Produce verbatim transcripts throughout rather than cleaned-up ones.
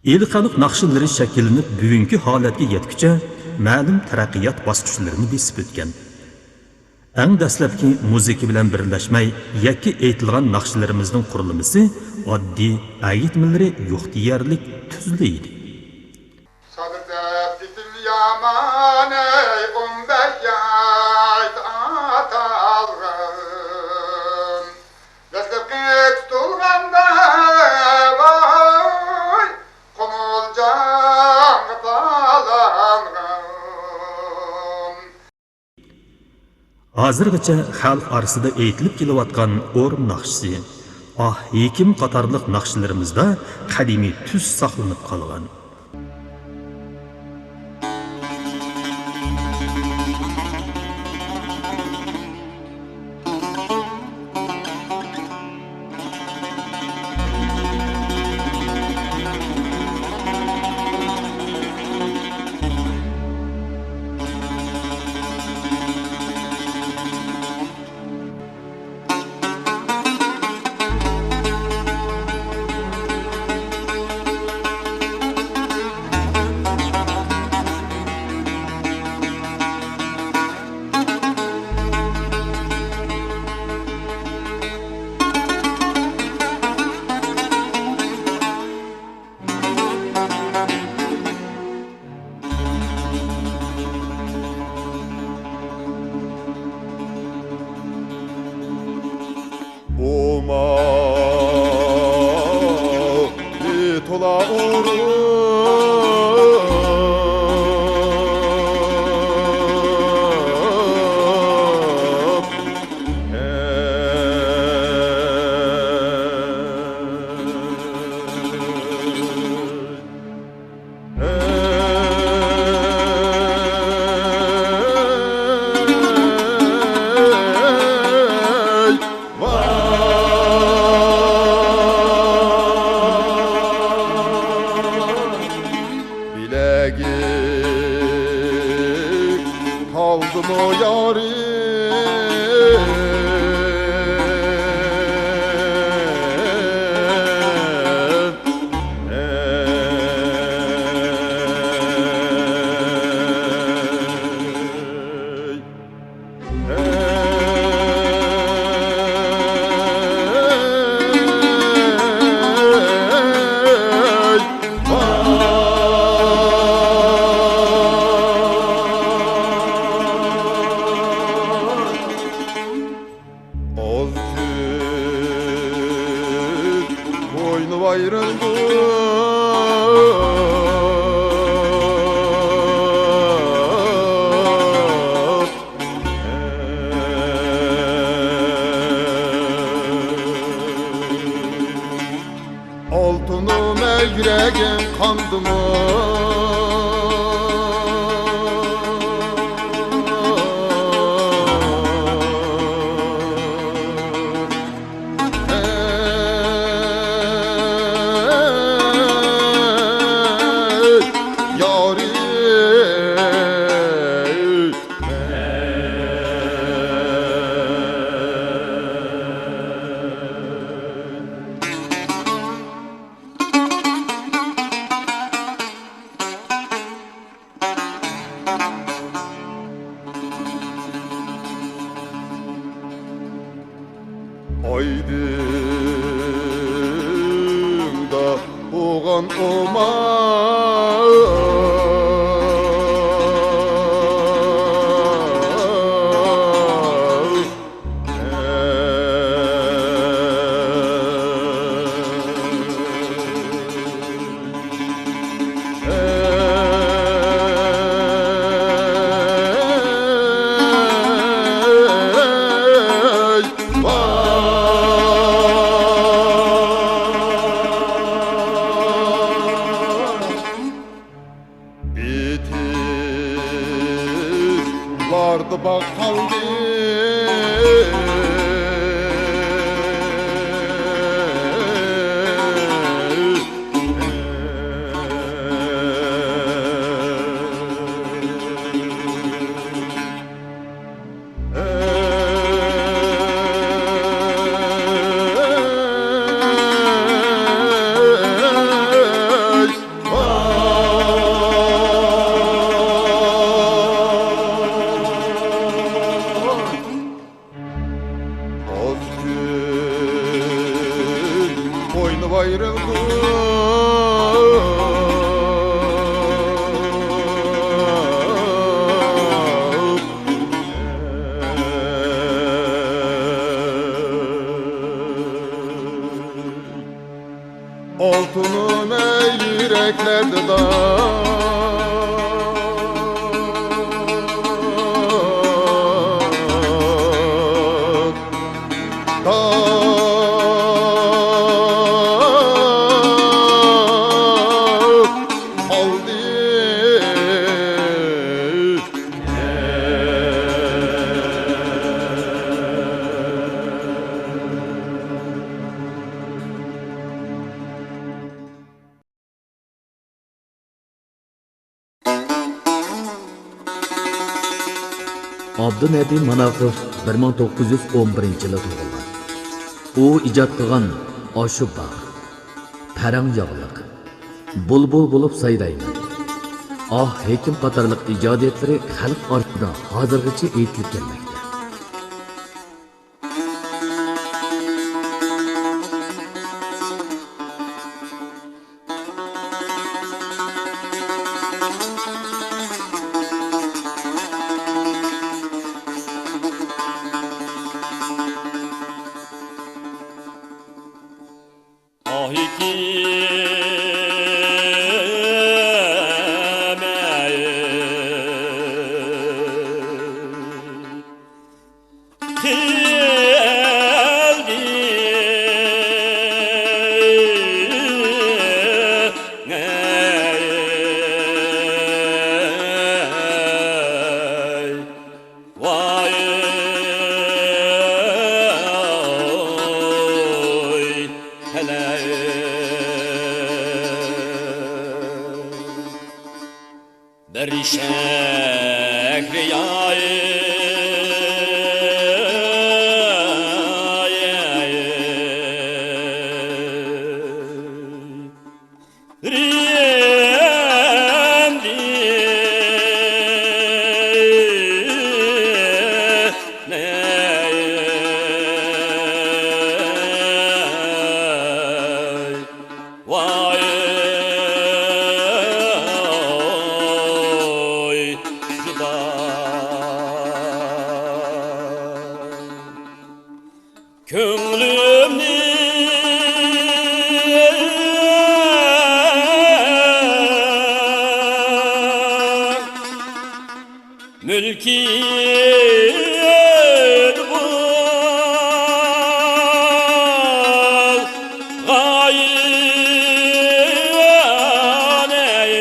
ئىلى خەلق ناخشىلىرى شەكىللىنىپ، بۈگۈنكى ھالەتكە يەتكۈچە مەلۇم تەرەققىيات باسقۇچلىرىنى بېسىپ ئۆتكەن. ئەڭ دەسلەپكى مۇزىكا بىلەن بىرلەشمەي، يەككە ئېيتىلغان ناخشىلىرىمىزنىڭ قۇرۇلمىسى ئاددىي، ئەگىتمىلىرى يوق دېيەرلىك تۈزلا ئىدى. سادىر دەپ گېپىم يامان، ئەي، ئون بەش ياش ئاتالغان. دەسلەپكى تۇتۇلغاندا، ۋاي، قۇمۇلجانغا پالانغان. ھازىرغىچە خەلق ئارىسىدا ئېيتىلىپ كېلىۋاتقان ئورۇم ناخشىسى، ئاھ ھېكىم قاتارلىق ناخشىلىرىمىزدا قەدىمىي تۈس ساقلىنىپ قالغان. ئوماق تولا ئۇرۇپ، بىلەگىك قالدىمۇ يارىم؟ ئاز كۈن بوينۇم ئايرىلدى. ئالتۇنۇم يۈرەكىم قاندىمۇ؟ ئايدىڭدا بولغان ئوماق. ئايرىلدۇق. ئالتۇنۇم يۈرەكلەردە داغ. ئابدۇنەدىم ماناقوف بىر مىڭ توققۇز يۈز ئون بىرىنچى يىلى تۇغۇلغان. ئۇ ئىجاد قىلغان ئاشۇ باغ، پەرەڭ ياغلىق، بۇلبۇل بولۇپ سايرايمەن، ئاھ ھېكىم قاتارلىق ئىجادىيەتلىرى خەلق ئارىسىدا ھازىرغىچە ئېيتىلىپ كەلمەكتە. ئاھ ھېكىم ئەي. بىر شەھرىيار ۋاي، جۇدا. كۆڭلۈمنى مۈلكى بولغاينەي.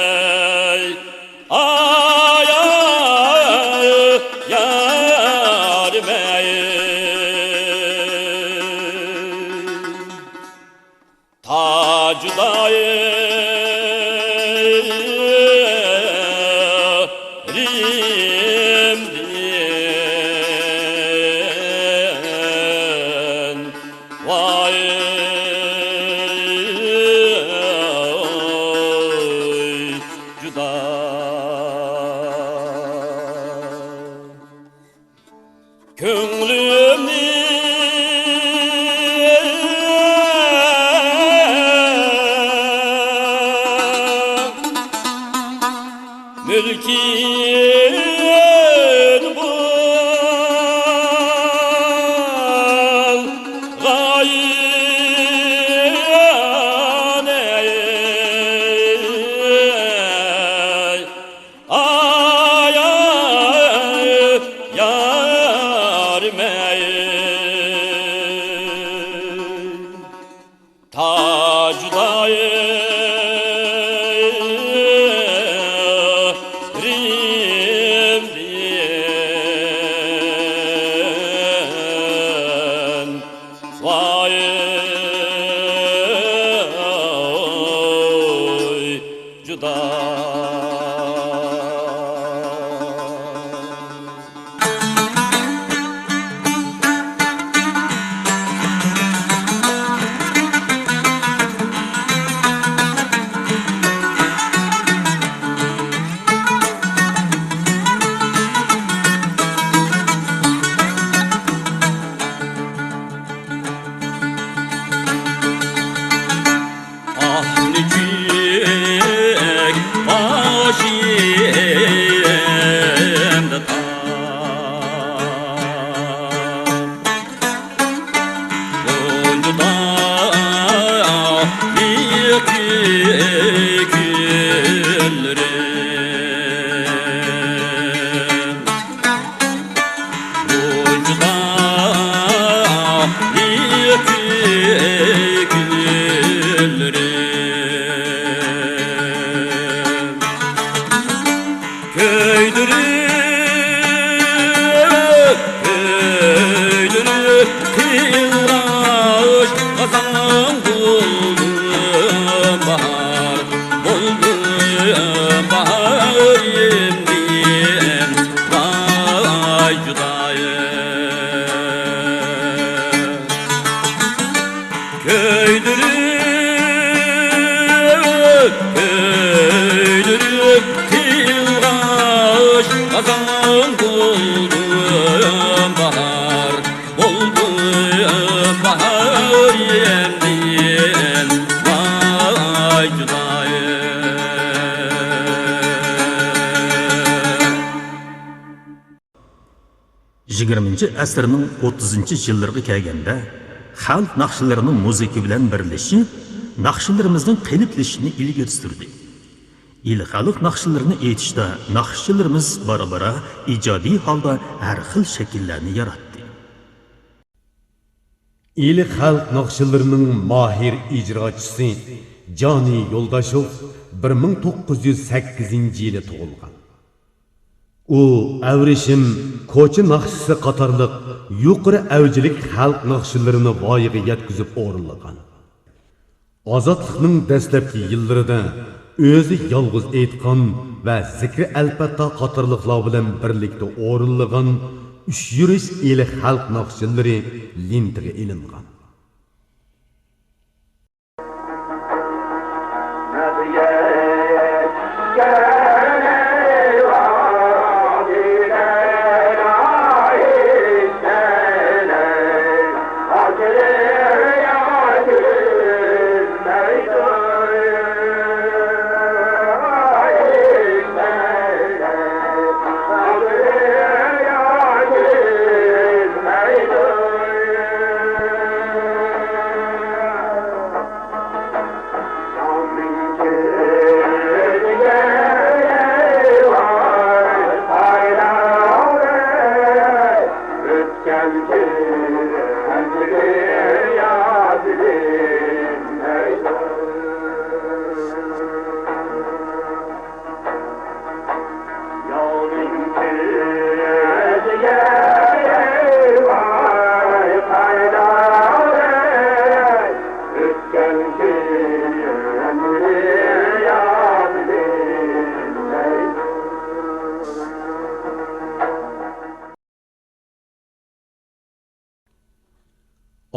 ئاي، ئاي، يارىم ئەي. تاجۇدايىم ۋاي، جۇدا. كۆڭلۈمنى مۈلكى بولغاينەي. ئاي، ئاي، يارىم گۈللىرىم، بۇ جۇدالىق گۈللىرىم. كۆيدۈرۈپ، كۆيدۈرۈپ قىلغاچ، قازان بولدۇم باھار، بولدۇم باھار ئەمدى، ۋاي جۇدايىم. كۆيدۈرۈپ، كۆيدۈرۈپ قىلغاچ، قازان بولدۇم باھار، بولدۇم باھار ئەمدى، ۋاي جۇدايىم. يىگىرمىنچى ئەسىرنىڭ ئوتتۇزىنچى يىللىرىغا كەلگەندە، خەلق ناخشىلىرىنىڭ مۇزىكا بىلەن بىرلىشىپ، ناخشىلىرىمىزنىڭ قېلىپلىشىشىنى ئىلگىرى سۈردى. ئىلى خەلق ناخشىلىرىنى ئېيتىشتا ناخشىچىلىرىمىز بارا-بارا ئىجادىي ھالدا ھەر خىل شەكىللەرنى ياراتتى. ئىلى خەلق ناخشىلىرىنىڭ ماھىر ئىجراچىسى جانى يولداشوف بىر مىڭ توققۇز يۈز سەككىزىنچى يىلى تۇغۇلغان. ئۇ ئەۋرىشىم، كوچا ناخشىسى قاتارلىق يۇقىرى ئەۋجىلىك خەلق ناخشىلىرىنى ۋايىغا يەتكۈزۈپ ئورۇنلىغان. ئازادلىقنىڭ دەسلەپكى يىللىرىدا ئۆزى يالغۇز ئېيتقان ۋە زىكرى ئەلپەتتا قاتارلىقلار بىلەن بىرلىكتە ئورۇنلىغان ئۈچ يۈرۈش ئىلى خەلق ناخشىلىرى لېنتىغا ئېلىنغان.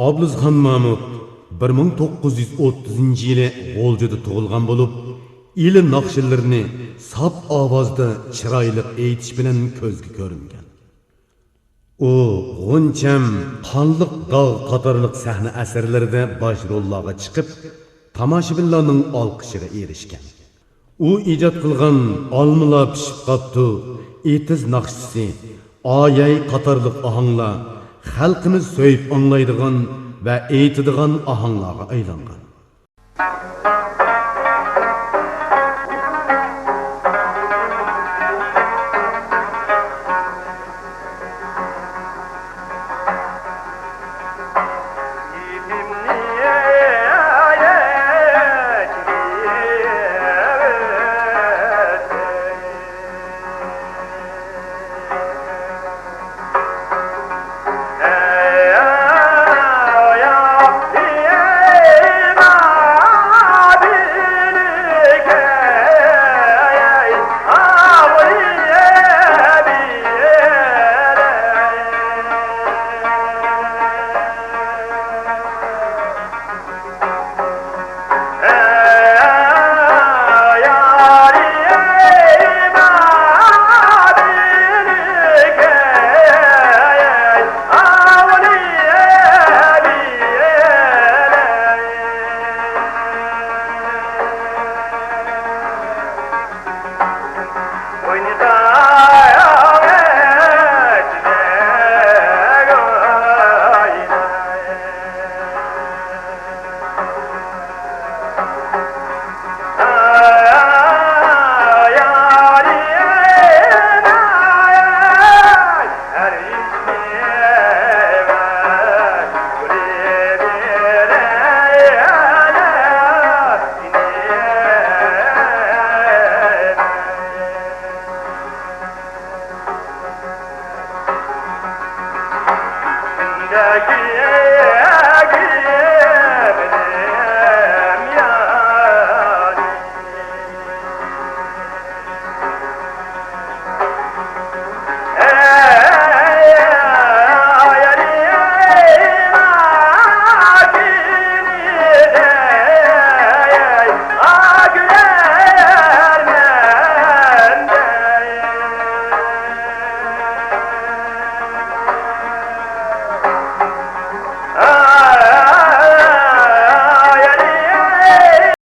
ئابلىزخان مامۇت بىر مىڭ توققۇز يۈز ئوتتۇزىنچى يىلى غۇلجىدا تۇغۇلغان بولۇپ، ئىلى ناخشىلىرىنى ساپ ئاۋازدا چىرايلىق ئېيتىش بىلەن كۆزگە كۆرۈنگەن. ئۇ غۇنچەم، قانلىق داغ قاتارلىق سەھنە ئەسەرلىرىدە باش روللارغا چىقىپ، تاماشىبىنلارنىڭ ئالقىشىغا ئېرىشكەن. ئۇ ئىجاد قىلغان ئالمىلار پىشىپ قاپتۇ، ئېتىز ناخشىسى، ئايەي قاتارلىق ئاھاڭلار خەلقىمىز سۆيۈپ ئاڭلايدىغان ۋە ئېيتىدىغان ئاھاڭلارغا ئايلانغان.